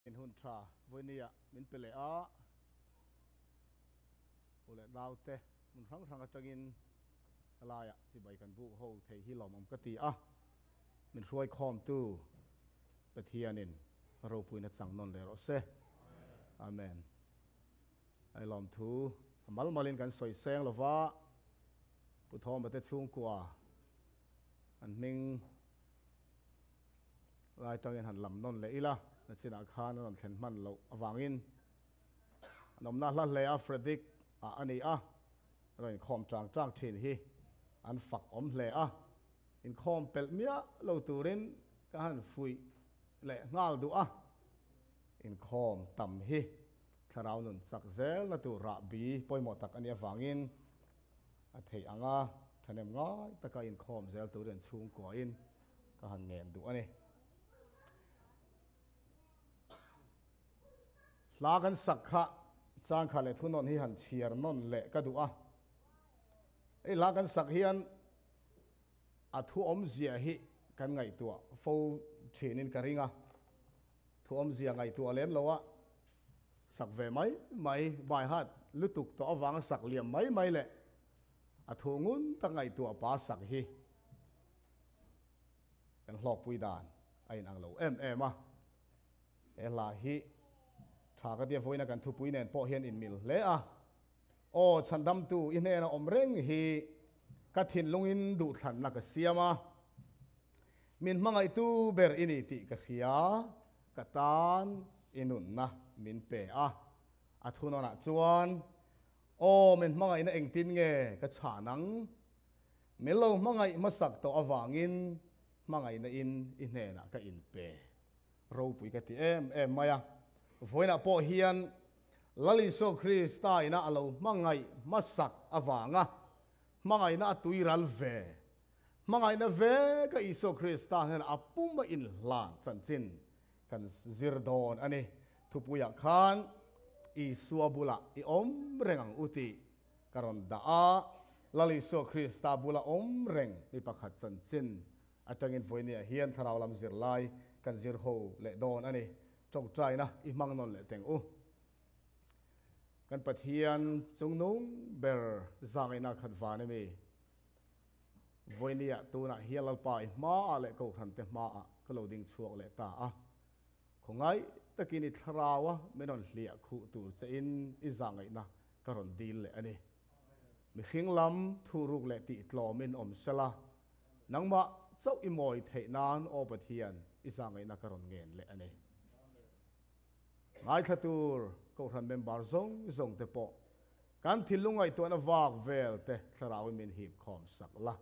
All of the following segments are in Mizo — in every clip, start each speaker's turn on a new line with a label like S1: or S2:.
S1: In hun tha vawinia min pe leh a, u leh naute hmun hrang hrang atangin helaiah chibai kan buk ho thei hi lawmawm ka ti a, min hruaikhawmtu Pathianin ropuina chang nawn leh rawh se. Amen. Ai lawmthu a mal malin kan sawi seng lova, Pu Thawma te chhungkua an hming Lai tangin han lam nawn leh ila, nachinah khan a rawn thlen hman loh avangin an awmna hla hle a, Frederick ah a ni a, rawn inkhawm chang chang thin hi an fak awm hle a, inkhawm pelh miah lo turin ka han fuih leh nghal duh a, inkhawm tam hi thlarau nun chak zelna tur rahbi pawimawh tak a nih avangin a theih ang a, thahnem ngai taka inkhawm zel turin chhungkuain ka han ngen duh a ni. Hla kan sak kha changkha leh thunawn hi han chhiar nawn leh ka duh a. Hei hla kan sak hian a thu awmzia hi kan ngaihtuah fo thinin ka ring a. Thu awmzia ngaihtuah lem lo a sak ve mai mai, by heart lutuk tawh avanga sak liam mai mai leh a thu ngun tak ngaihtuah pa sak hi Kan hlawkpui dan a inang lo em em a, he hla hi tha ka tia vawiina kan thupui nen pawh hian inmil hle a. Aw chhandamtu i hnena awm reng hi ka thinlungin duhthlanna ka siam a, min hmangaihtu ber i ni tih ka hria, ka tan i nunna min pe a. A thunawnah chuan, Aw min hmangaihna engtin nge ka chhan ang? Min lo hmangaih hmasak tawh avangin hmangaihna in i hnenah ka inpe ropui ka ti em em mai a. Vawiinah pawh hian Lal Isua Krista ina a lo hmangaih hmasak avanga hmangaihna a tuiral ve, hmangaihna veka Isua Krista hnenah a pum a inhlan chanchin kan zir dawn a ni. Thupuiah khan Isua bulah i awm reng ang u tih Ka rawn dah a, Lal Isua Krista bula awm reng mi pakhat chanchin atangin vawinia hian thlarau lam zirlai kan zir ho leh dawn a ni. Tawngtaina i hmang nawn leh teng u. Kan Pathian chungnung ber zangaihna khat van emi? Vawinia tunah hian Lalpa i hmaah leh Kohhrante hmaah ka lo ding chhuak leh ta a. Khawngaih takin i thlaraua min rawn hliah khuh tur chein i zahngaihna ka rawn dil leh a ni. Mihring lam thuruk leh tihtlawmin awm sela, nangmah chauh i mawi theih nan Aw Pathian i zahngaihna ka rawn ngen leh a ni. Ngaithla tur Kohhran member zawng zawng te pawh kan thinlung ngaihtuahna vak vel te thlarauin min hip khawm sak la.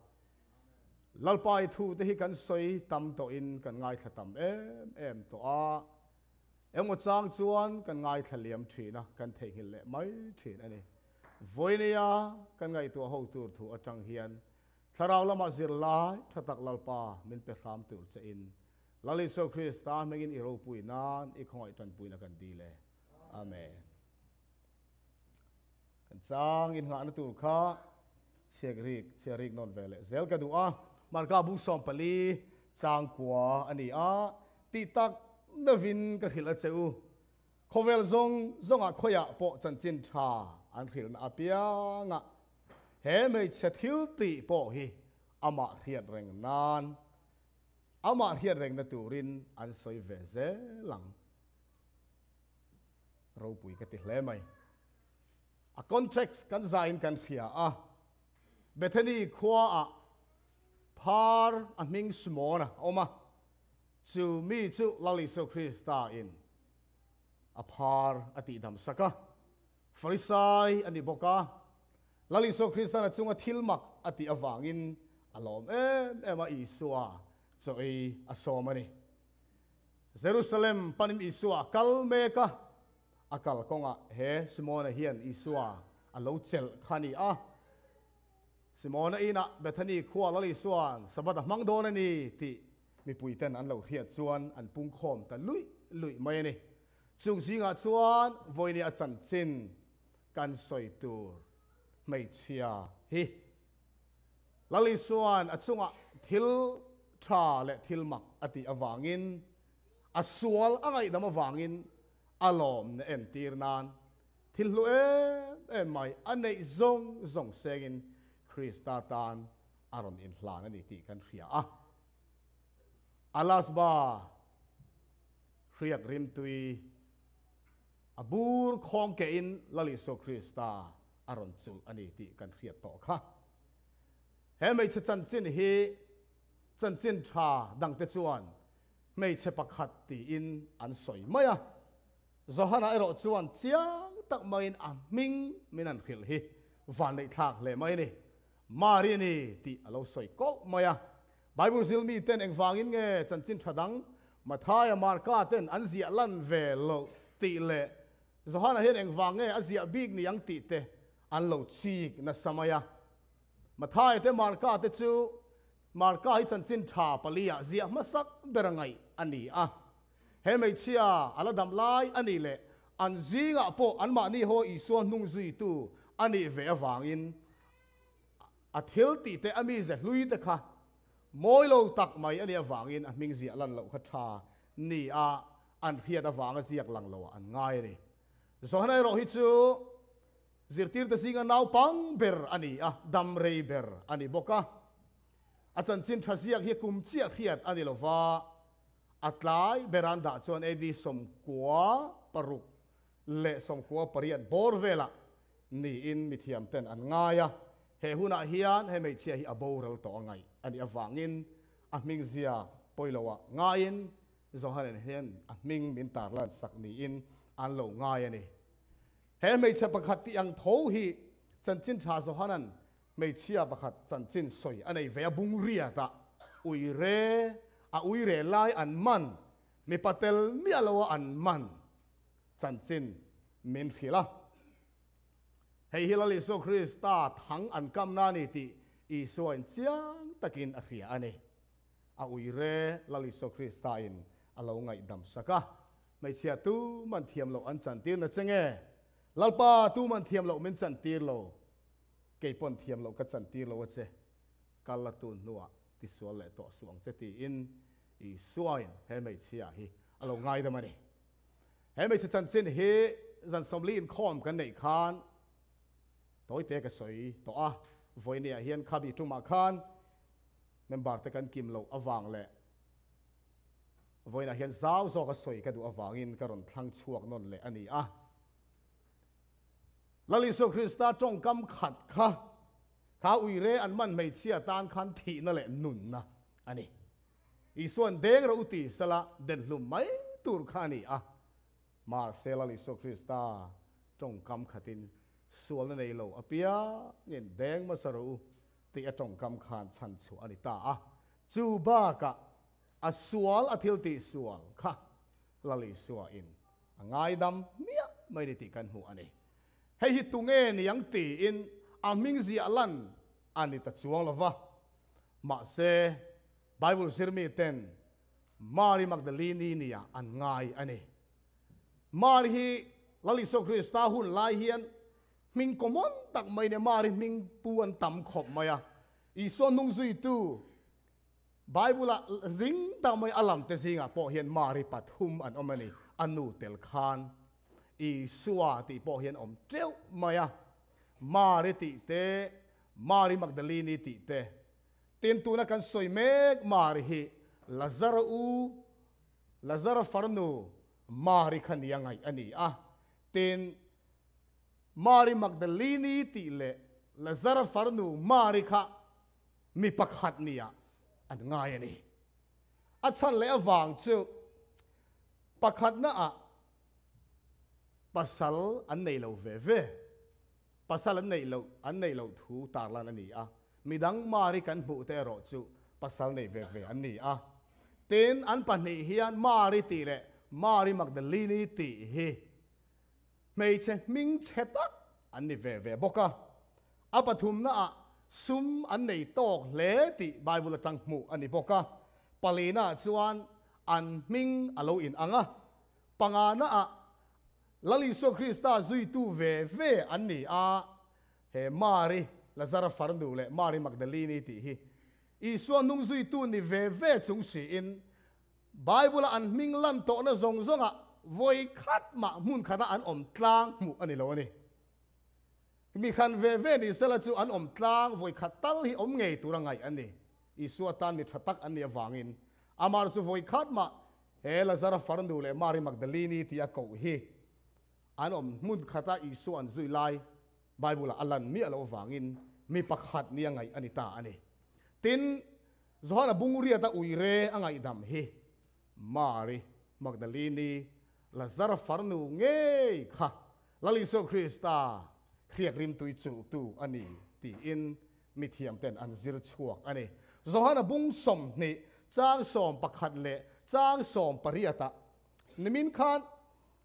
S1: Lalpa i thu te hi kan sawi tam tawhin kan ngaithla tam em em tawh a, engmaw chang chuan kan ngaithla liam thin a, kan theihnghilh leh mai thin a ni. Vawinia kan ngaihtuah ho tur thu atang hian Thlarau lamah zirlai tha tak Lalpa min pe hram tur che in Lal Isua Krista hmingin i ropui nan i khawngaih tanpuina kan dil e. Amen. Kan chang inngahna tur kha chhiak rik chhiar rik nawn ve leh zel ka duh a. Marka bung 14 chang kua a ni a, tih tak deuhin ka hrilh a che u. Khawvel zawng zawngah khawiah pawh chanchin tha an hrilhna apiangah he hmeichhe thil tih pawh hi amah hriat reng nan, amah hriat rengna turin an sawi ve zel ang. Ropui ka ti hle mai. A context kan zaiin kan hria a, Bethany khuaah phar a hming Simona a awm a, chu mi chu Lal Isua Krista in a phar a tihdam sak a, Farisai a ni bawk a, Lal Isua Kristan a chunga thil mak a tih avangin a lawm em em a, Isua chaw ei a sawm a ni. Jerusalem panin Isua a kal mek a, a kal kawngah he Simona hian Isua a lo chelh kha a ni a. Simona inah Bethany khua Lal Isua'n Sabbath a hmang dawn a ni tih mipuiten an lo hriat chuan an pungkhawm ta luih luih mai a ni. Chung zingah chuan vawinia a chanchin kan sawi tur hmeichhia hi Lal Isua'n a chungah thil tha leh thil mak a tih avangin, a sual a ngaihdam avangin A lawmna entir nan thil hlu em em mai a neih zawng zawng sengin Krista tan a rawn inhlan a ni tih kan hria a. Alasba hriak rimtui a bur khawng kehin Lal Isua Krista a rawn chulh a ni tih kan hriat tawh kha. He hmeichhe chanchin hi chanchin tha dangte chuan hmeichhe pakhat tiin an sawi mai a. Johana erawh chuan chiang tak maiin a hming min an hrilh hi vanneihthlak hle mai a ni. Mari a ni tih a lo sawi koh mai a. Bible zil miten engvangin nge chanchin tha dang Mathaia, Marka ten an ziah lan ve loh tih leh Johana hian engvang nge a ziah bik ni ang tih te an lo chik nasa mai a. Mathaia te Marka te chu Marka hi chanchin tha paliah ziah hmasak ber a ngaih a ni a. He hmeichhia a la dam lai a nih leh an zingah pawh anmahni haw Isua hnung zuitu a nih ve avangin a thil tih te a mize hlui te kha mawi lo tak mai a nih avangin a hming ziah lan loh kha tha ni a an hriat avanga ziak lang loah an ngai a ni. Johana erawh hi chu Zirtirte zinga naupang ber a ni a, dam rei ber a ni bawk a. A chanchin tha ziak hi kum chiah hriat a ni lo va, a tlai ber an dah chuan AD 96 leh 98 bawr velah niin mithiamten an ngai a. He hunah hian he hmeichhia hi a boral tawh a ngaih a nih avangin a hming ziak pawiloah ngaiin Johanen hian a hming min tarlan sak niin an lo ngai a ni. He hmeichhe pakhat tih ang tho hi chanchin tha Johanan hmeichhia pakhat chanchin sawi a nei ve a, bung riatah uire a uire lai an man, mipa tel miah loa an man chanchin min hrilh a. Hei hi Lal Isua Krista thang an kamna a ni tih Isuain chiang takin a hria a ni. A uire Lal Isua Kristain a lo ngaihdam sak a. Hmeichhia tu man thiam loh an chantir na che nge? Lalpa, tu man thiam loh min chantir lo, kei pawn thiam loh ka chantir lo a che, kal la tun hnuah tisual leh tawh suh ang che tiin Isuain he hmeichhia hi a lo ngaidam a ni. He hmeichhe chanchin hi zan 40 inkhawm kan neih khan tawite ka sawi tawh a, vawinia hian khabi tumah khan member te kan kim loh avang leh Vawiinah hian zau zawka sawi ka duh avangin ka rawn thlang chhuak nawn leh a ni a. Lal Isua Krista tawngkam khat kha, kha uire an man hmeichhia tan khan thihna leh nunna a ni. Isua'n deng rawh u ti sela den hlum mai tur kha a ni a. Mahse Lal Isua Krista tawngkam khatin sualna nei lo apiangin deng hmasa rawh u tih a tawngkam khan chhan chhuah a ni ta a. Chu bakah A sual a thil tih sual kha Lal Isua in a ngaidam hmiah mai ni tih kan hmuh a ni. Hei hi tunge ni ang tiin a hming ziah lan a ni ta chuang lo va. Mahse, Bible zirmi ten Mary Magdalene nia an ngai a ni. Mary hi Lal Isua Krista hun lai hian hming common tak mai nia Mary hming pu an tam khawp mai a. Isua hnung zuitu Bible-ah zing tak mai a lamte zingah pawh hian Mari pathum an awm a ni. A nu tel khan Isua tih pawh hian awm teuh mai a. Mari tih te, Mari Magdalene tih te. Tin, tuna kan sawi mek Mari hi Lazara u, Lazara farnu Mari kha nia ngaih a ni a. Tin, Mari Magdalene tih leh Lazara farnu Mari kha mi pakhat nia an ngai a ni. A chhan leh avang chu pakhatna ah pasal an nei lo ve ve, pasal an neih loh an neih loh thu tarlan a ni a, midang Mari kan hmuh te erawh chu pasal nei ve ve an ni a. Tin, an pahnih hian Mari tih leh Mari Magdalene tih hi hmeichhe hming chhe tak an ni ve ve bawk a. A pathumnaah sum an nei tawk hle tih Bible atang hmuh a ni bawk a. Palinaah chuan an hming a lo inang a. Panganaah Lal Isua Krista zuitu ve ve an ni a. He Mari, Lazara farnu leh Mari Magdalene tih hi Isua hnung zuitu ni ve ve chung siin Bible-a an hming lan tawhna zawng zawngah. Vawi khat mah hmun khata an awm tlang hmuh a ni lo a ni. Mi khan ve ve ni sela chu an awm tlang vawi khat tal hi awm ngei tura ngaih a ni. Isua tan mi tha tak an nih avangin amah chu vawi khat mah he Lazara farnu leh Mari Magdalini tia koh hi an awm hmun khata Isua an zui lai Bible-ah a lan miah loh avangin mi pakhat nia ngaih a ni ta a ni. Tin, Johana bungriata uire a ngaihdam hi Mari Magdalini Lazara farnu ngei kha Lal Isua Krista hriak rimtui chulhtu a ni tiin mithiamten an zir chhuak a ni. Johana bung 20 chang 11 leh chang 18-ah nimin khan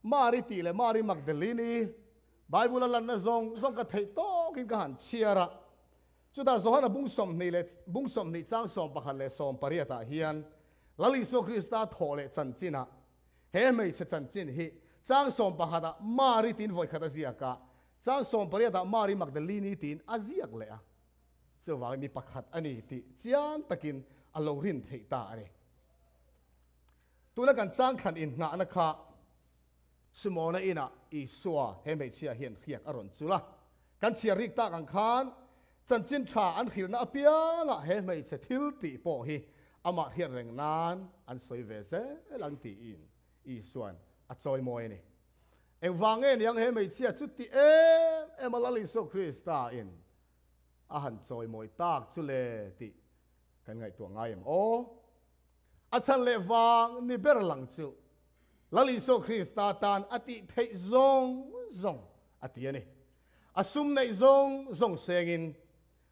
S1: Mari tih leh Mari Magdalini Bible a lanna zawng zawng ka theih tawkin ka han chhiar a. Chutah Johana bung 20 leh bung 20 chang 11 leh 18-ah hian Lal Isua Krista thawh leh chanchinah he hmeichhe chanchin hi chang 11-ah Mari tiin vawikhat a ziak a, chang 18-ah Mari Magdalini tiin a ziak leh a. Chuvangin mi pakhat a ni tih chiang takin a lo rin theih ta a ni. Tuna kan changthlan inngahna kha Simona inah Isua he hmeichhia hian hriak a rawn chul a. Kan chhiar rik tak ang khan chanchin tha an hrilhna apiangah he hmeichhe thil tih pawh hi amah hriat reng nan an sawi ve zel ang tiin Isua'n a chawimawi a ni. Engvang nge niang he hmeichhia chu ti em em a Lal Isua Krista in a han chawimawi tak chu le tih kan ngaihtuah ngai em aw? A chhan leh vang ni ber lang chu Lal Isua Krista tan a tih theih zawng zawng a ti a ni. A sum neih zawng zawng sengin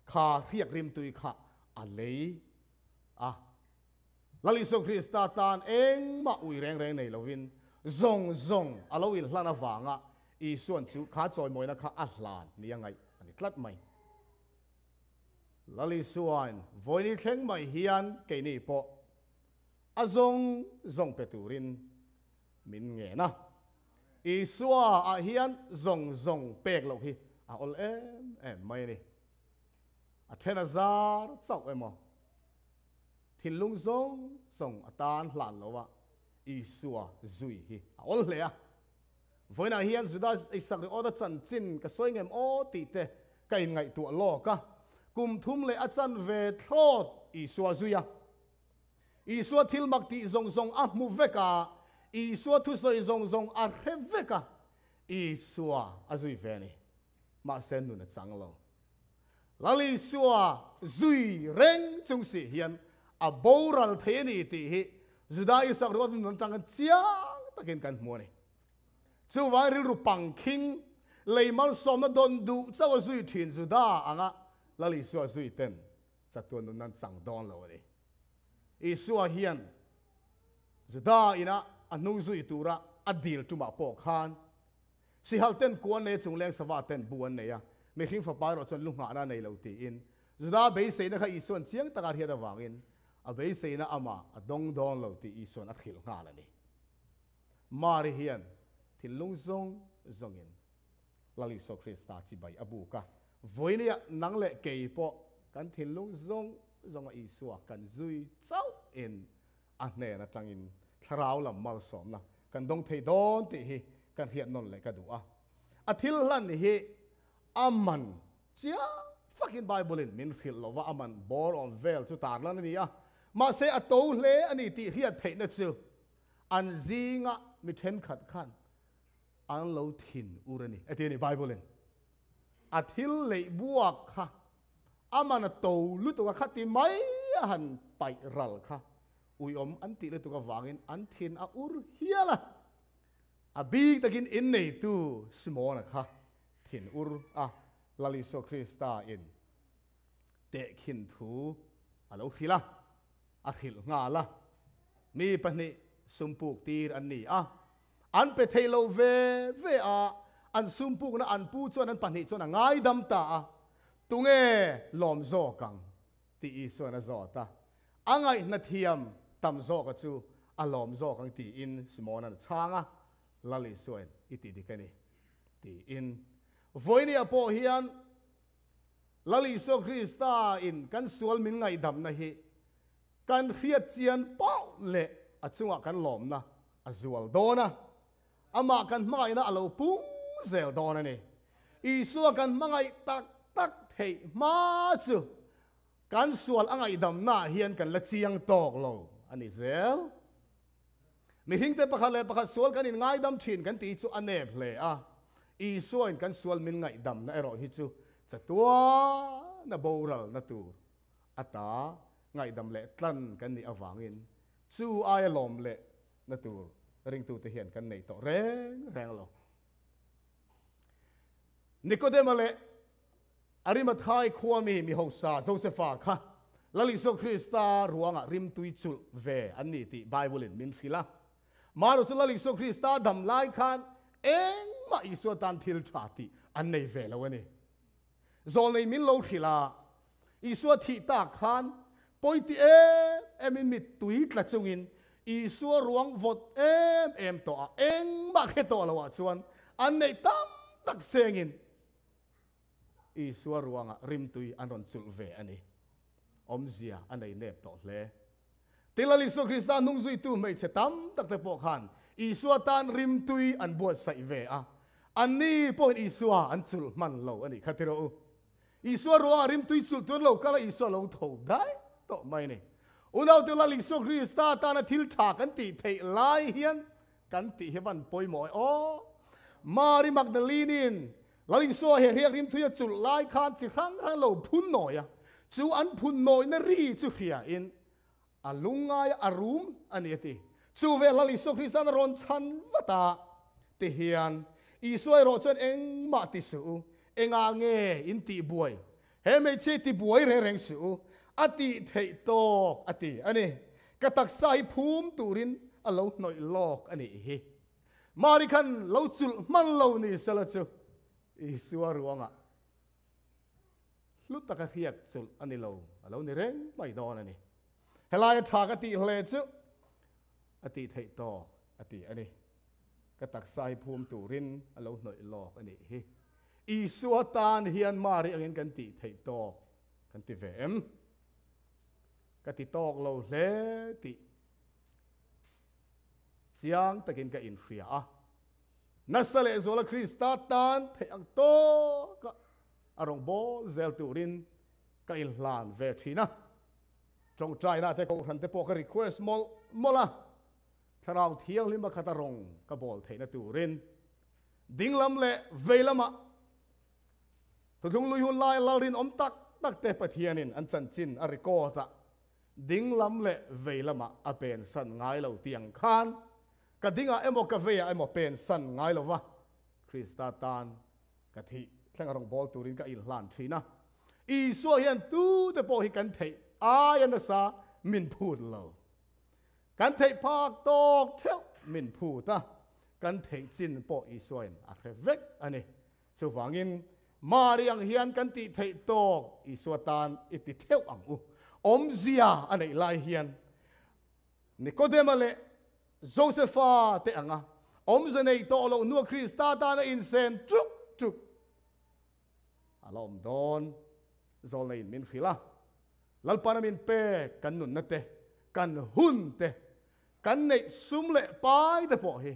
S1: kha hriak rimtui kha a lei a. Lal Isua Krista tan engmah ui reng reng nei lovin zawng zawng a lo inhlan avanga Isua'n chu kha chawimawina kha a hlan nia ngaih a ni tlat mai. Lal Isua'n vawini thleng mai hian keini pawh a zawng zawng pe turin min ngen a. Isua ah hian zawng zawng pek loh hi a awl em em mai a ni. A then a zar chauh emaw, thinlung zawng zawng a tan hlan lo a, Isua zui hi a awl hle a. Vawiinah hian Juda Isak ringawta chanchin ka sawi ngem aw tih te ka inngaihtuah lawk a. Kum thum leh a chan ve thlawt Isua zui a. Isua thil mak tih zawng zawng a hmu vek a, Isua thusawi zawng zawng a hre vek a, Isua a zui ve a ni. Mahse nun a chang lo. Lal Isua zui reng chung si hian a boral thei a ni tih hi Juda Isak ruat nun atanga chiang takin kan hmu a ni. Chuvang rilru pangkhing lei malsawmna dawn duh chauh a zui thin Juda anga Lal Isua zui ten chatuan nun an chang dawn lo a ni. Isua hian Juda ina a hnung zui tura a dil tumah pawh khan Sihal ten ku an nei a, chungleng sava ten bu an nei a, mihring fapa erawh chuan lu nghahna a nei lo tiin Juda beiseina kha Isua'n chiang taka a hriat avangin a beiseina amah a dawng dawn lo tih Isua'n a hrilh nghal a ni. Mari hian thinlung zawng zawngin Lal Isua Krista chibai a buk a, vawinia nang leh kei pawh kan thinlung zawng zawnga Isua kan zui chauhin a hnen atangin thlarau lam malsawmna kan dawng thei dawn tih hi kan hriat nawn leh ka duh a. A thil hlan hi a man chiang fakin Bible in min hrilh lova a man bawr awm vel chu tarlan a ni a, mahse a to hle a ni tih hriat theihna chu an zinga mi thenkhat khan an lo thin ur a ni a ti a ni Bible in. A thil leih buak kha a man a to lutuk a khati mai a han paih ral kha uiawm an tih lutuk avangin an thin a ur hial a. A bik takin inneitu Simona kha thin ur a, Lal Isua Krista in tehkhin thu a lo hrilh a, a hrilh nghal a. Mi pahnih sumpuk tir an ni a, an pe thei lo ve ve a, an sumpukna an pu chuan an pahnih chuan a ngaidam ta a, tunge lawm zawk ang tih Isua'n a zawt a, a ngaihna thiam tam zawka chu a lawm zawk ang tiin Simona'n a chhang a, Lal Isua'n i ti dik a ni tiin. Vawinia pawh hian Lal Isua Krista in kan sual min ngaihdamna hi kan hriat chian pauh leh a chungah kan lawmna a zual dawn a. Amah kan hmangaihna a lo pung zel dawn a ni. Isua kan hmangaih tak tak theih hma chu kan sual a ngaihdamnaah hian kan la chiang tawk lo a ni zel. Mihringte pakhat leh pakhat sual kan inngaidam thin kan tih chu a nep hle a, Isuain kan sual min ngaihdamna erawh hi chu chatuana boralna tur ata ngaihdam leh tlan kan nih avangin chu aia lawm leh na tur ringtute hian kan nei tawh reng reng lo. Nikodema leh Arimathai khuami mi hausa Josefa kha Lal Isua Krista ruangah rimtui chulh ve an ni tih Bible-in min hrilh a. Maru chu Lal Isua Krista dam lai khan engmah Isua tan thil tha tih an nei ve lo a ni. Zawlnei min lo hrilh a, Isua thih tak khan pawiti em emin mittui tla chungin Isua ruang vawt em em tawh a, engmah khe tawh lo ah chuan an neih tam tak sengin Isua ruangah rimtui an rawn chulh ve a ni. Awmzia a nei nep tawh hle. Tilal Isua Krista hnung zuitu hmeichhe tam tak te pawh khan Isua tan rimtui an buatsaih ve a, anni pawhin Isua an chulh hman lo a nih kha ti rawh u. Isua ruangah rimtui chulh tur lo kal a Isua lo tho dai tawh mai a ni. Unaute Lal Isua Krista tana thil tha kan tih theih lai hian kan tih hi van pawimawh e aw. Mari Magdalene-in Lal Isua he riak rimtui a chulh lai khan chi hrang hrang lo phun nawi a, chu an phun nawina ri chu hriain a lungngai a rum a ni a ti. Chu ve Lal Isua Krista'n a rawn chhan vat a, tihian Isua erawh chuan engmah ti suh u, engah nge in tih buai? He hmeichhia ti buai reng reng suh u, a tih theih tawk a ti a ni. Ka taksa hi phum turin a lo hnawih lawk a nih hi. Mari khan lo chulh hman lo ni sela chu Isua ruangah hlu taka hriat chulh a ni lo, a lo ni reng mai dawn a ni. Helaia tha ka tih hle chu a tih theih tawk a ti a ni. Ka taksa hi phum turin a lo hnawih lawk a nih hi. Isua tan hian Mari angin kan tih theih tawk kan ti ve em? Ka ti tawk lo hle tih chiang takin ka inhria a. Nasa leh zuala Krista tan theih ang tawka a rawn bawl zel turin ka inhlan ve thin a. Tawngtaina te kohhran te pawh ka request mawlh mawlh a, Thlarau Thianghlim a khata rawng ka bawl theihna turin dinglam leh vei lamah Thuthlung lui hun laia lalrinawm tak tak te Pathianin an chanchin a record a, dinglam leh vei lamah a pensan ngai lo tih ang khan Ka dingah emaw ka veiah emaw pen san ngai lo va, Krista tan ka thih thleng a rawn bawl turin ka inhlan thin a. Isua hian tute pawh hi kan theih aia nasa min phut lo. Kan theih phak tawk theuh min phut a, kan theih chin pawh Isuain a hre vek a ni. Chuvangin Mari ang hian kan tih theih tawk Isua tan i ti theuh ang u. Awmzia a neih lai hian Nikodema leh Josefa te anga awmze nei tawh loh hnua Krista tana insen ṭuk ṭuk a la awm dawn. Zawlneiin min hrilh a, Lalpana min pek kan nunna te, kan hun te, kan neih sum leh pai te pawh hi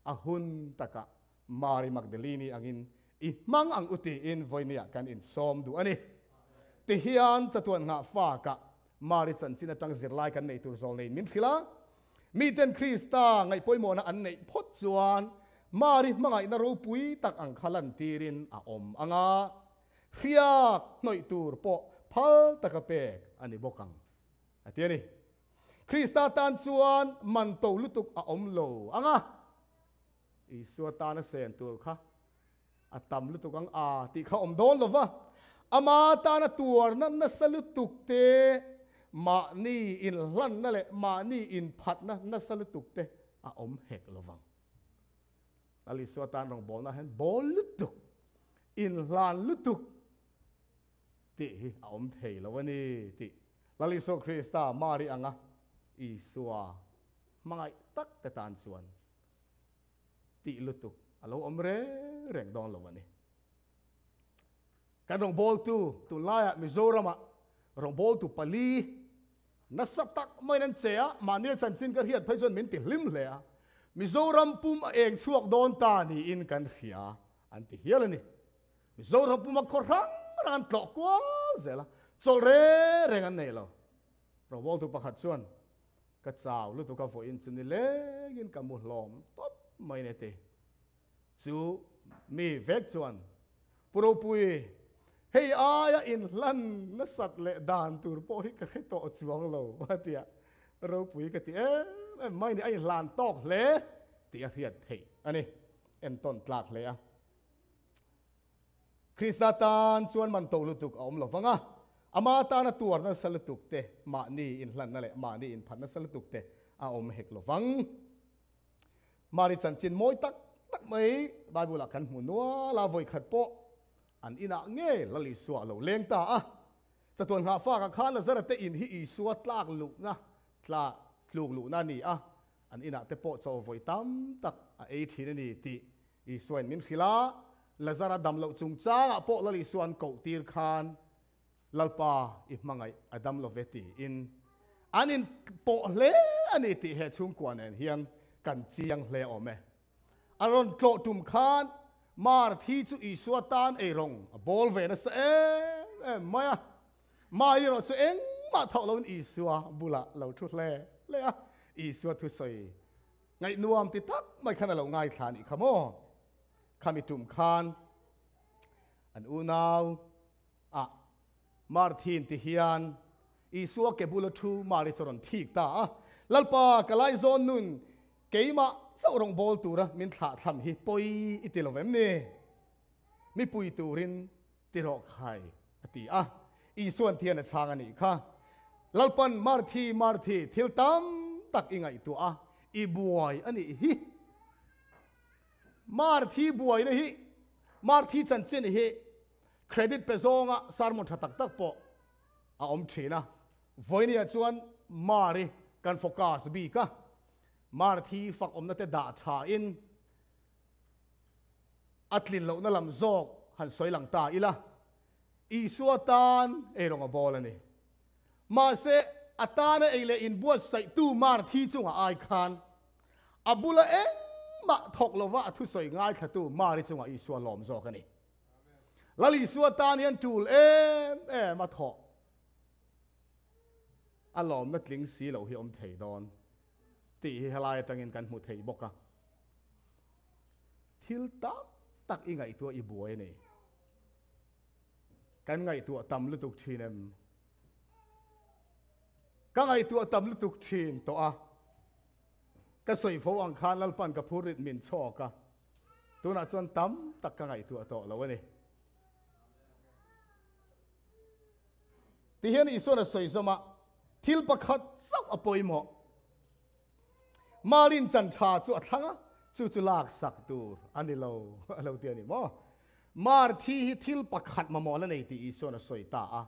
S1: a hun takah Mari Magdalene angin i hmang ang u tiin vawinia kan insawm duh a ni. Tihian chatuan nghah fakah Mari chanchin atang zirlai kan nei tur zawlneiin min hrilh a. Miten Krista ngaihpawimawhna an neih phawt chuan Mari hmangaihna ropui tak ang kha lantirin a awm ang a, hriak hnawih tur pawh phal taka pek a ni bawk ang, a ti a ni. Krista tan chuan man to lutuk a awm lo ang a, Isua tana sen tur kha a tam lutuk ang a tih kha awm dawn lo va, ama tana tuarna nasa lutuk te, mahni inhlanna leh mahni inphatna nasa lutuk te a awm hek lo vang. Lal Isua tan rawngbawlna hian bawl lutuk, inhlan lutuk tih hi a awm thei lo a ni tih Lal Isua Krista Mari anga Isua hmangaih tak te tan chuan tih lutuk a lo awm reng reng dawn lo a ni. Kan rawngbawltu tunlaiah Mizoramah rawngbawltu pali nasa tak maiin an che a, mahni a chanchin ka hriat phei chuan min ti hlim hle a. Mizoram pum a eng chhuak dawn ta niin kan hria an ti hial a ni. Mizoram puma khaw hrang hrang an tlawh kual zel a, chawlh reng reng an nei lo. Rawngbawltu pakhat chuan, Ka chau lutuk a vawiin chu nilengin ka mu hlawm tawp mai ni ti. Chu mi vek chuan, Pu Ropui, hei aia inhlan nasat leh dan tur pawh hi ka hre tawh chuang lo a ti a. Ropui ka ti em em mai ni, a inhlan tawk hle tih a hriat theih a ni. Entawn tlak hle a. Krista tan chuan man to lutuk a awm lo vang a, ama tana tuar nasa lutuk te, mahni inhlanna leh mahni inphat nasa lutuk te a awm hek lo vang. Mari chanchin mawi tak tak mai Bible ah kan hmu nual a, vawikhat pawh an inah nge Lal Isua a lo leng ta a. Chatuan nghahfak ah khan Lazara te in hi Isua tlak luhna, tla tluk luhna a ni a, an inah te pawh chaw vawi tam tak a ei thin a ni tih Isuain min hrilh a, Lazara dam loh chungchangah pawh Lal Isua an koh tir khan Lalpa i hmangaih a dam lo ve tiin an inpawh hle a ni tih he chhungkua nen hian kan chiang hle awm e. A rawn tlawh tum khan Marthi chu Isua tan eirawng a bawl ve nasa em em mai a, Mah erawh chu engmah thawh loin Isua bulah lo thu hle hle a, Isua thusawi Ngaihnuam ti tak mai khan a lo ngaithla a nih kha maw? Khami tum khan an unau ah Marthin ti hian Isua ke bula thu Mari chu a rawn thik ta a, Lalpa, ka laizawn nun keimah chauh rawn bawl tura min thlah thlam hi pawi i ti lo vem ni? Mipui turin ti rawh khai, a ti a. Isuan thian a chhang a nih kha. Lalpan, Marthi, Marthi, thil tam tak i ngaihtuah a, i buai a nih hi. Marthi buaina hi, Marthi chanchin hi credit pe zawnga sermon tha tak tak pawh a awm thin a. Vawinia chuan Mari kan focus bik a, Marthi fak awmna te dah thain, A tlin lohna lam zawk han sawi lang ta ila, Isua tan ei rawng a bawl a ni. Mahse, a tana ei leh inbuatsaihtu Marthi chungah ai khan a bula engmah thawk lova a thusawi ngaithlatu Mari chungah Isua lawm zawk a ni. Lal Isua tan hian tul em em a thawh a lawmna tling si loh hi awm thei dawn tih hi helai atangin kan hmu thei bawk a. Thil tam tak i ngaihtuah i buai a ni. Kan ngaihtuah tam lutuk thin em? Ka ngaihtuah tam lutuk thin tawh a. Ka sawi fo ang khan Lalpan ka phurrit min chhawk a. Tunah chuan tam tak ka ngaihtuah tawh lo a ni. Tihian Isuan a sawi zawm a, thil pakhat chauh a pawimawh. Marin chan tha chu a thlang a, chu chu lak sak tur a ni lo, a lo ti a ni maw? Mar thi hi thil pakhat mamawh la nei tih Isuan a sawi ta a,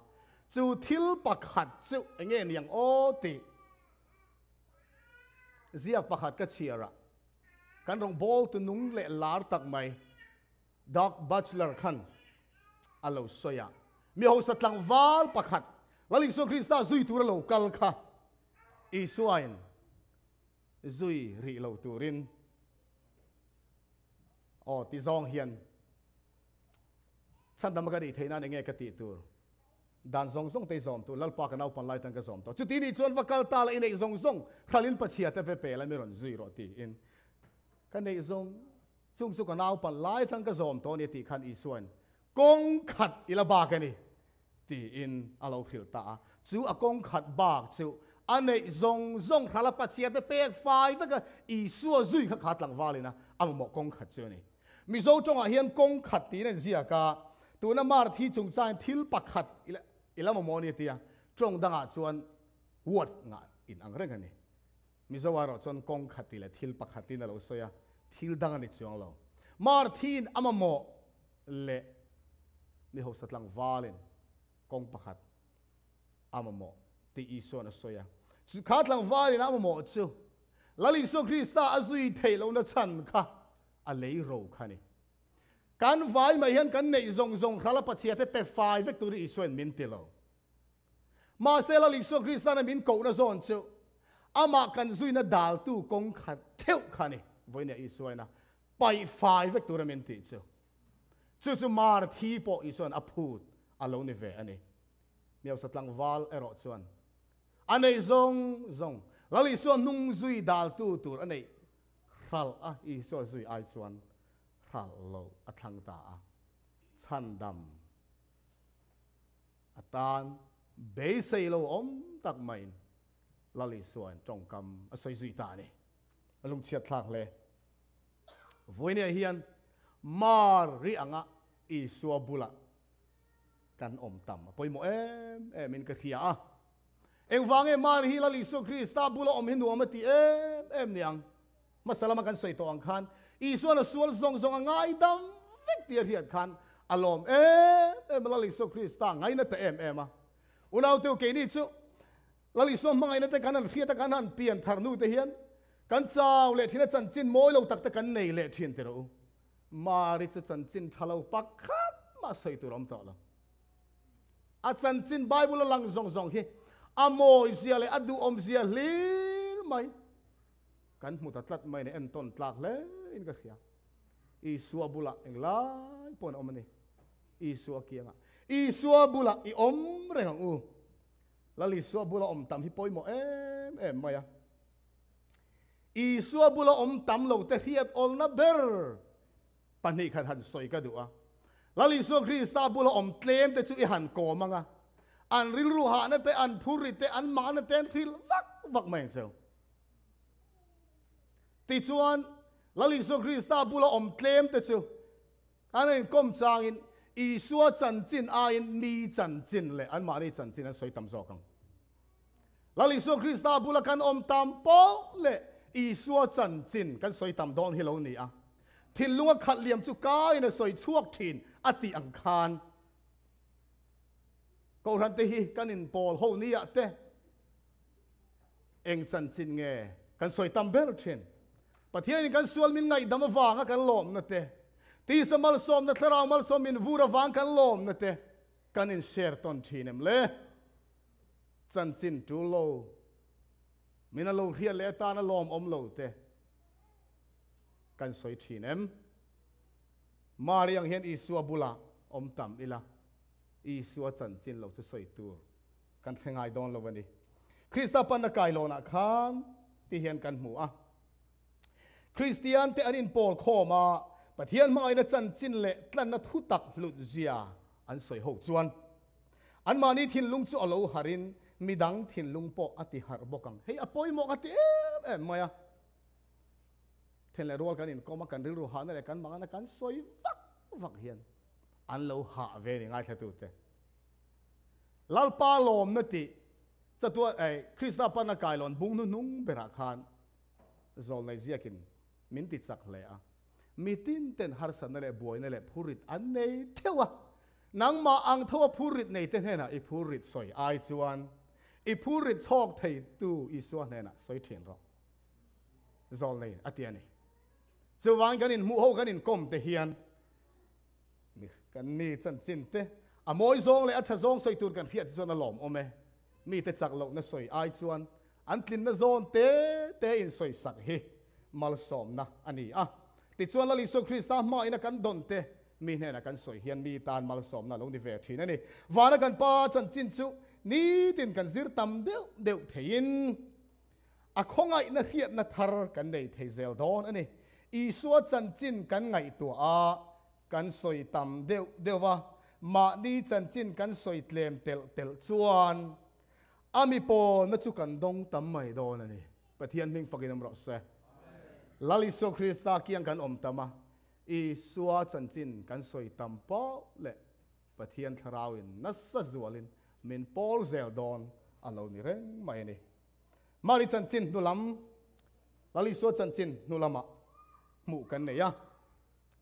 S1: chu thil pakhat chu eng nge niang aw tih ziak pakhat ka chhiar a, kan rawn bawl tu nung leh lar tak mai Doug Batchelor khan a lo sawi a, mi hausa tlangval pakhat Lal Isua Krista zui tur a lo kal kha Isuain zui rih lo turin aw ti zawng hian chhandam ka nih theih nan enge ka tih tur dan zawng zawng te i zawm tur Lalpa ka naupan lai tan ka zawm tawh chuti nih chuan va kal ta la i neih zawng zawng hral in Pachhia te ve pe la mi rawn zui rawh tiin ka neih zawng chung chu ka naupan lai atang ka zawm tawh a ni tih khan Isuain kawng khat i la bak a ni tiin a lo hrilh ta a. Chu a kawng khat bak chu a neih zawng zawng hral a Pathian te pek fai vek a, Isua zui kha kha tlangval ina a mamawh kawng khat chu a ni. Mizo tawngah hian kawng khat tiin an ziak a, tuna Marthi chungchangin thil pakhat i la mamawh a ni a ti a, tawng dangah chuan word ngah in ang reng a ni. Mizo erawh chuan kawng khat tih leh thil pakhatin a lo sawi a, thil dang a ni chuang lo. Marthin a mamawh leh mi hausa tlangvalin kawng pakhat a mamawh tih Isua'n a sawi a. Chu kha tlangvalin a mamawh chu Lal Isua Krista a zui theih lohna chhan kha a lei ro kha a ni. Kan vai mai hian kan neih zawng zawng hral a Pathian te pe fai vek turin Isuain min ti lo. Mahse Lal Isua Krista'n a min kohna zawn chu amah kan zuina daltu kawng khat theuh kha a ni. Vawinia Isuaina paih fai vek tura min tih chu. Chu chu mar thi pawh Isuan a phut a lo ni ve a ni. Miausa tlangval erawh chuan a neih zawng zawng Lal Isua hnung zui daltu tur a neih hralh a, Isua zui ai chuan hralh loh a thlang ta a, chhandam a tan beisei lo awm tak maiin Lal Isuain tawngkam a sawi zui ta a ni. A lungchhiat thlak hle. Vawinia hian mar ri anga Isua bulah kan awm tam a pawimawh em em in ka hria a. Engvang nge Mari hi Lal Isua Krista bula awm hi nuam a ti em em niang? Hmasa lama kan sawi tawh ang khan Isuan a sual zawng zawng a ngaidam vek tih a hriat khan a lawm em em a, Lal Isua Krista ngaina ta em em a. Unauteu keini chu Lal Isua hmangaihna te kan han hriat a, kan han pian thar hnu te hian kan chau leh thin a, chanchin mawi lo tak te kan nei leh thin ti rawh u. Mari chu chanchin tha lo pakhat mah sawi tur a awm tawh lo. A chanchin Bible a lang zawng zawng hi a mawi zia leh a duhawm zia hlir mai kan hmu ta tlat mai ni, entawn tlak hle in ka hria. Isua bulah englai pawhin a awm a ni. Isua kiangah Isua bulah i awm reng ang u. Lal Isua bula awm tam hi pawimawh em em mai a. Isua bula awm tam lo te hriat awlna ber pahnih khat han sawi ka duh a. Lal Isua Krista bula awm tlem te chu i han kawm ang a, an rilru hahna te, an phurrit te, an mahna te an hrilh vak vak mai ang cheu. Tichuan, Lal Isua Krista bula awm tlem te chu An inkawm changin Isua chanchin aiin mi chanchin leh anmahni chanchin an sawi tam zawk ang. Lal Isua Krista bula kan awm tam poh leh Isua chanchin kan sawi tam dawn hi lo ni a. Thinlunga khat liam chu kain a sawi chhuak thin a tih ang khan Kohhran te hi kan inpawl ho nia te Eng chanchin nge kan sawi tam ber thin? Pathianin kan sual min ngaihdam avanga kan lawmna te, tisa malsawmna, thlarau malsawm min vur avang kan lawmna te kan in share tawn thin em le? Chanchin tul lo, min a lo hriat leh atana lawmawm lo te kan sawi thin em? Mari ang hian Isua bulah awm tam ila, Isua chanchin lo chu sawi tur Kan hre ngai dawn lo a ni. Krista panna kailawnah khan ti hian kan hmu a. Kristiante an inpawl khawm a, Pathian hmangaihna chanchin leh tlanna thu tak hlut zia an sawi ho chuan anmahni thinlung chu a lo harhin midang thinlung pawh a ti harh bawk ang. Hei a pawimawh ka ti em em mai a. Then leh rual kan inkawm a, kan rilru hahna leh kan mangana kan sawi vak vak hian an lo hah ve ni ngaithlatute. Lalpa lawmna tih chatuan eh Krista pana kailawn bung hnuhnung berah khan zawlnei ziakin min ti chak hle a. Mitin ten harsatna leh buaina leh phurrit an nei theuh a. Nangmah ang tho a phurrit nei te hnenah i phurrit sawi ai chuan i phurrit chhawk thei tu Isua hnenah sawi thin rawh. Zawlnei a ti a ni. Chuvangin kan inhmuh ho kan inkawm te hian Mi kan mi chanchin te a mawi zawng leh a tha zawng sawi tur kan hriat hi chuan a lawmawm e. Mite chak lohna sawi ai chuan an tlinna zawn te te in sawi sak hi malsawmna a ni a. Tichuan Lal Isua Krista hmain a kan dawn te mi hnenah kan sawi hian mi tan malsawmna a lo ni ve thin a ni. Vana kan Pa chanchin chu nitin kan zir tam deuh deuh theiin A khawngaihna hriatna thar kan nei thei zel dawn a ni. Isua chanchin kan ngaihtuah a, kan sawi tam deuh deuh a, mahni chanchin kan sawi tlem telh telh chuan a mi pawlna chu kan dawng tam mai dawn a ni. Pathian hming fakin awm rawh se. Lal Isua Krista kiang kan awm tam a, Isua chanchin kan sawi tam poh leh Pathian thlarauin nasa zualin min pawl zel dawn a lo ni reng mai a ni. Mari chanchin hnu lam, Lal Isua chanchin hnu lamah hmuh kan nei a,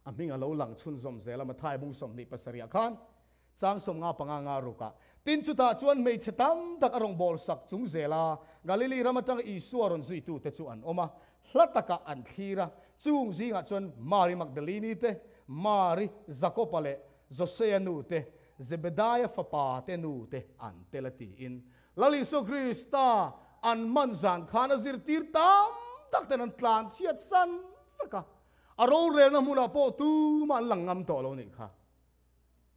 S1: a hming a lo lang chhunzawm zel a, Mathai bung 27 ah khan chang 55 nga rukah, Tin chutah chuan hmeichhe tam tak a rawn bawl sak chung zel a, Galili ram atanga Isua rawn zuitute chu an awm a, hla takah an thlir a, chung zingah chuan Mari Magdalini te, Mari Jakoba leh Josea nu te, Zebedaia fapa te nu te an tel a tiin Lal Isua Krista an man zan khan a zirtir tam tak ten an tlan chhiat san vek. vek a. A rorelna hmunah pawh tumah an lang ngam tawh lo nih kha.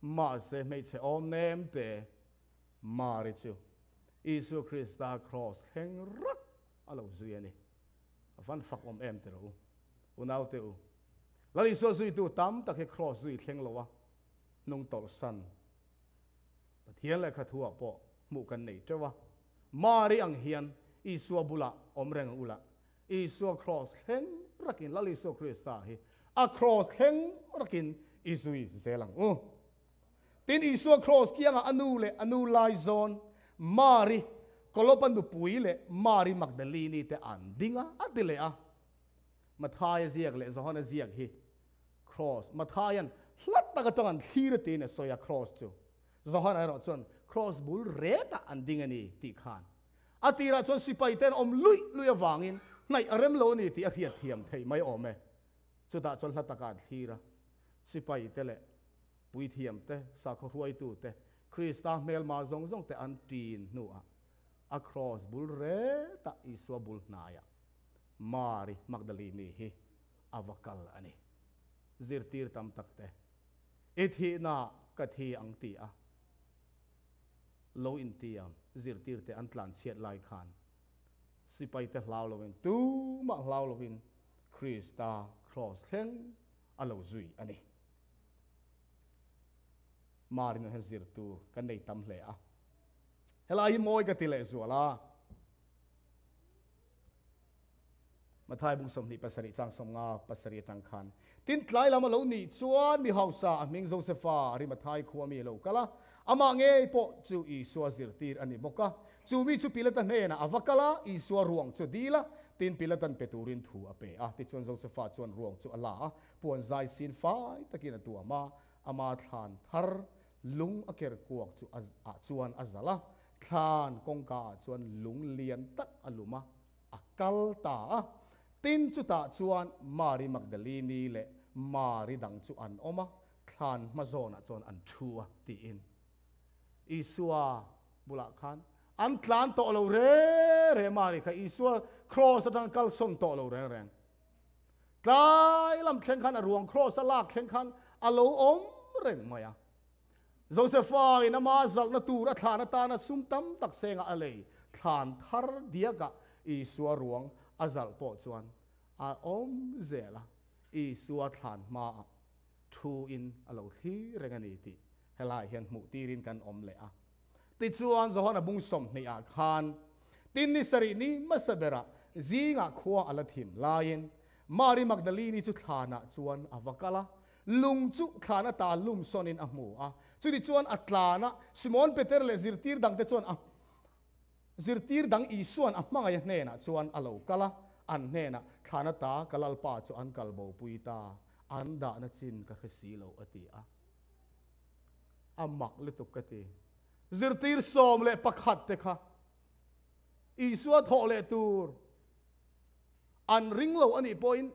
S1: Mahse hmeichhe awm nem te Mari chu Isua Krista kraws thleng rak a lo zui a ni. A van fak awm em tiraw u? Unaute u, Lal Isua zuitu tam tak hi kraws zui thleng lo a hnung tawlhsan Pathian lehkha thuah pawh hmuh kan nei teuh a. Mari ang hian Isua bulah awm reng ula, Isua kraws thleng rakin Lal Isua Krista hi a kraws thleng rakin i zui zel ang u. Tin, Isua kraws kiangah a nu leh a nu laizawn Mari, Kolopa nupui leh Mari Magdalini te an ding a, a ti leh a. Mathaia ziak leh Johana ziak hi kraws, Mathaia'n hlat tak atang an thlir a tiin a sawi a kraws chu. Johana erawh chuan kraws bul retah an ding a ni tih khan a tirah chuan sipai ten awm luih luih avangin hnaih a rem lo a ni tih a hriat thiam theih mai awm e. Chutah chuan hla takah an thlir a, sipai te leh puithiam te, sakhaw hruaitu te, Krista hmelma zawng zawng te an ṭin hnuah a kraws bul retah Isua bul hnaiah Mari Magdalini hi a va kal a ni. Zirtir tam tak te, I thihna ka thi ang ti a lo intiam zirtir te an tlanchhiat lai khan sipai te hlau lovin, tumah hlau lovin Krista kraws thleng a lo zui a ni. Mari nun hian zir tur kan nei tam hle a. Helai hi mawi ka ti lehzual a. Mathai bung 27 chang 50 pasarih atang khan tin tlai lam a lo nih chuan mi hausa a hming Josefa Arimathai khua mi a lo kal a, amah ngei pawh chu Isua zirtir a ni bawk a. Chu mi chu Pilata hnenah a va kal a, Isua ruang chu dil a, tin Pilatan pe turin thu a pe a. Tichuan Josefa chuan ruang chu a la a, puan zai sin fai takin a tuam a, ama thlan thar lung a ker kuak chu ah chuan a zalh a, thlan kawngka ah chuan lung lian tak a lum a, a kal ta a. Tin chutah chuan Mari Magdalini leh Mari dang chu an awm a, thlan hma zawnah chuan an thu a, tiin Isua bulah khan an tlan tawh lo reng reng. Mari kha Isua kraws atang kalsawn tawh lo reng reng. Tlai lam thleng khan a ruang kraws a lak thleng khan a lo awm reng mai a. Josefa in ama zalhna tur a thlan atana sum tam tak senga a lei thlan thar diakah Isua ruang a zalh pawh chuan a awm zel a, Isua thlan hmaah thu in a lo thlir reng a ni tih helaiah hian hmuh tirin kan awm leh a. Tichuan Johana bung 20 ah khan tin ni sarih ni hmasa berah zingah khua a la thim laiin Mari Magdalini chu thlanah chuan a va kal a, Lung chu thlan ata lum sawnin a hmu a. Chuni chuan a tlan a, Simon Peter leh zirtir dangte chuan a zirtir dang Isua'n a hmangaih hnenah chuan a lo kal a, an hnenah, Thlan ata ka Lalpa chu an kal bopui ta, an dahna chin ka hre si lo, a ti a. A mak lutuk ka ti. Zirtir 11 te kha Isua thawh leh tur an ring lo a nih pawhin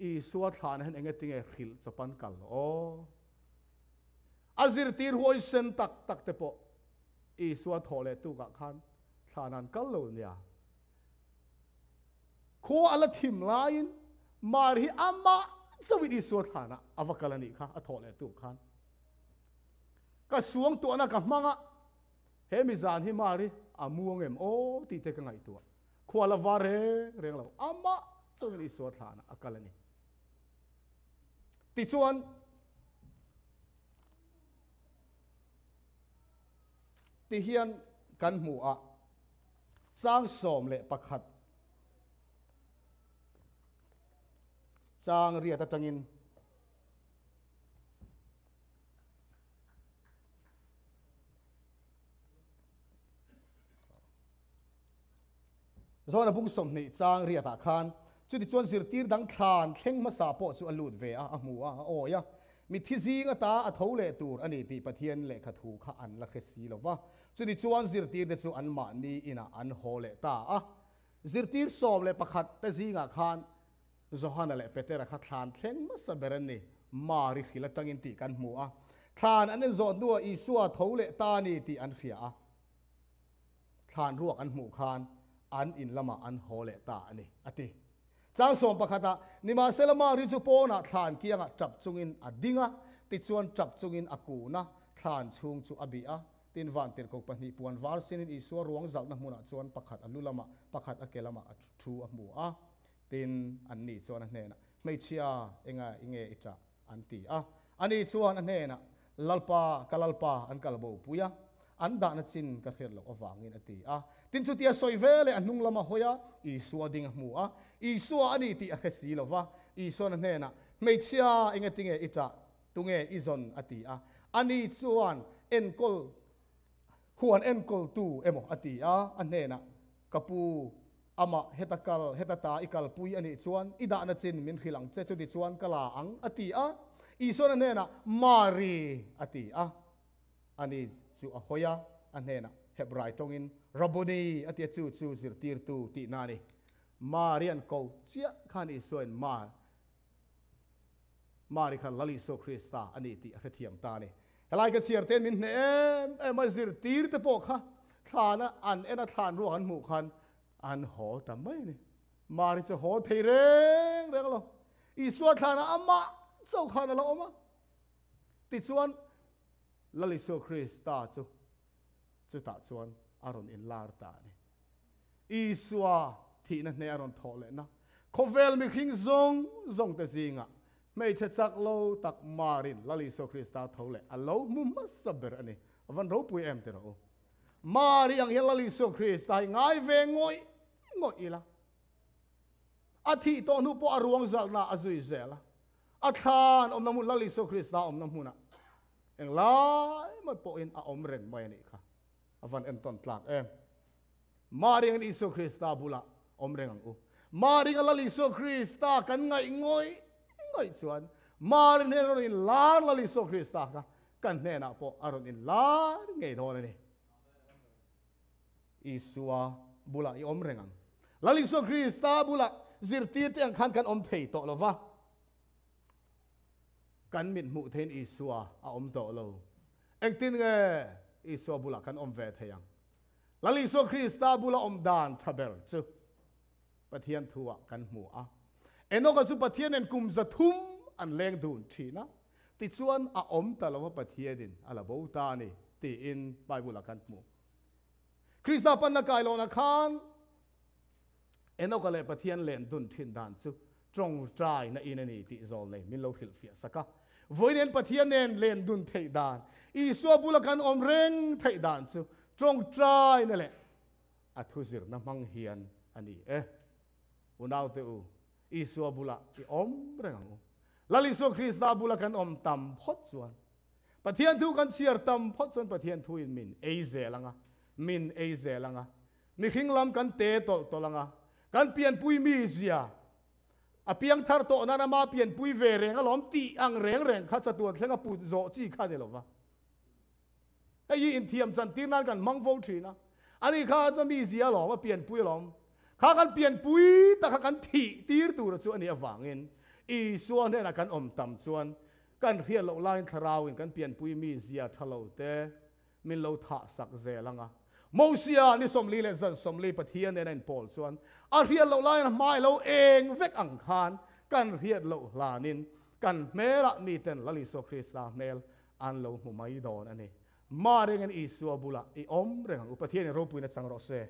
S1: Isua thlahna hian enge tinge hrilh chawp an kal aw? A zirtir huaisen tak tak te pawh Isua thawh leh tukah khan thlahna an kal lo nia. Khua a la thim laiin Mari hi amah chauhin Isua thlahna a va kal a nih kha a thawh leh tuk khan. Ka suangtuahna ka hmang a, he mi zan hi Mari a muang em aw tih te ka ngaihtuah. Khua la var reng reng lo, amah chauhin Isua thlanah a kal a ni. Tichuan, tihian kan hmu a, chang 11 chang riat atangin Zawna bung 20 chang riatah khan chuti chuan zirtir dang thlan thleng hmasa pawh chu a lut ve a, a hmu a, a awi a. Mitthi zing ata a tho leh tur a ni tih Pathian lehkha thu kha an la hre si lo va. Chuti chuan zirtirte chu anmahni inah an haw leh ta a. Zirtir 11 te zingah khan Johana leh Petera kha thlan thleng hmasa ber an ni, Mari hril atangin tih kan hmu a. Thlan an enzawh hnuah Isua tho leh ta a ni tih an hria a. Thlan ruak an hmuh khan an in lamah an haw leh ta a ni, a ti. Chang sawmpakhatah, Nimahsela Mari chu pawnah thlan kiangah tap chungin a ding a, tichuan tap chungin a kun a, thlan chhung chu a bih a. Tin vantirhkoh pahnih puan var sinin Isua ruang zalhna hmunah chuan pakhat a lu lamah, pakhat a ke lamah a thu a hmu a. Tin, anni chuan a hnenah, Hmeichhia, enga i nge i ṭah? an ti a. Ani chuan a hnenah, Lalpa, ka Lalpa, an kal bo pui a, an dahna chin ka hriat loh avangin a ti a. Tin, chutia sawi ve leh a hnung lama hawi a, Isua ding a hmu a. Isua a ni tih a hre si lo va. Isuan a hnenah, Hmeichhia, engatinge i ṭah? Tunge i zawn? a ti a. Ani chuan, Enkawl, huan enkawltu emaw a ti a. A hnenah, Ka pu, amah heta kal, heta ta i kalpui a nih chuan i dahna chin min hrilh ang che, chuti chuan ka la ang, a ti a. Isuan a hnenah, Mari, a ti a. Ani chu a hawi a, a hnenah Hebrai tawngin, Rabboni, a ti a, chu chu zirtirtu tihna a ni. Mari an ko chiah khan Isuain Mar, Mari khan Lal Isua Krista a ni tih a hrethiam ta a ni. Helai ka chhiar tein min hneh em em a, zirtir te pawh kha thlana an en a thlan ruak an hmuh khan an haw ta mai a ni. Mari chu haw thei reng reng lo. Isua thlanah amah chauh khan a lo awm a. Tichuan Lal Isua Krista chu chutah chuan a rawn inlar ta a ni. Isua thihna hneh a rawn thawh lehna khawvel mihring zawng zawng te zingah hmeichhe chak lo tak Marin Lal Isua Krista tho leh a lo hmu hmasa ber a ni. A van ropui em ti rawh u. Mari ang hian Lal Isua Krista hi ngai ve ngawih ngawih ila. A thih tawh hnu pawh a ruang zalhna a zui zel a. A thlan awmna hmun Lal Isua Krista awmna hmunah englai mai pawhin a awm reng mai a nih kha. A van entawn tlak em. Maring Isua Krista bulah awm reng ang u. Maring a Lal Isua Krista kan ngaih ngawih ngawih chuan Mari hnen a rawn inlar Lal Isua Krista kha kan hnenah pawh a rawn inlar ngei dawn a ni. Isua bulah i awm reng ang. Lal Isua Krista bulah zirtirte ang khan kan awm thei tawh lo va. Kan mit hmuh theiin Isua a awm tawh lo. Engtin nge Isua bulah kan awm ve thei ang? Lal Isua Krista bula awm dan tha ber chu Pathian thu ah kan hmu a. Enoka chu Pathian nen kum 300 an leng dun thin a, tichuan a awm ta lo va Pathianin a la bo ta a ni tiin Bible ah kan hmu. Krista panna kailawnah khan Enoka leh Pathian len dun thin dan chu tawngtaina in a ni tih zawl nei min lo hrilhfiah sak a. Vawiin Pathian nen len dun theih dan, Isua bula kan awm reng theih dan chu tawngtaina leh a thuzirna hmang hian a ni e. Unaute u, Isua bula i awm reng ang u. Lal Isua Krista bula kan awm tam phawt chuan, Pathian thu kan chhiar tam phawt chuan Pathian thuin min ei zel ang a, min ei zel ang a. Mihring lam kan te tawlh tawlh ang a, kan pianpui mi zia a piang thar tawh nan ama pianpui ve reng alawm tih ang reng reng kha chatuan thleng a put zawh chi kha a ni lo va. Hei hi inthiam chantir nan kan hmang fo thin a, ani kha chuan mi zia alawm, a pianpui alawm. Kha kan pianpui tak kha kan thih tir tur chu a nih avangin Isua hnenah kan awm tam chuan kan hriat loh laiin thlarauin kan pianpui mi zia tha lo te min lo thah sak zel ang a. Mosia ni 40 leh zan 40 Pathian nen a inpawl chuan a hriat loh laiin a hmai lo eng vek ang khan kan hriat loh hlanin kan hmelah miten Lal Isua Krista hmel an lo hmu mai dawn a ni. Mah rengin Isua bulah i awm reng ang u. Pathianin ropuina chang rawh se.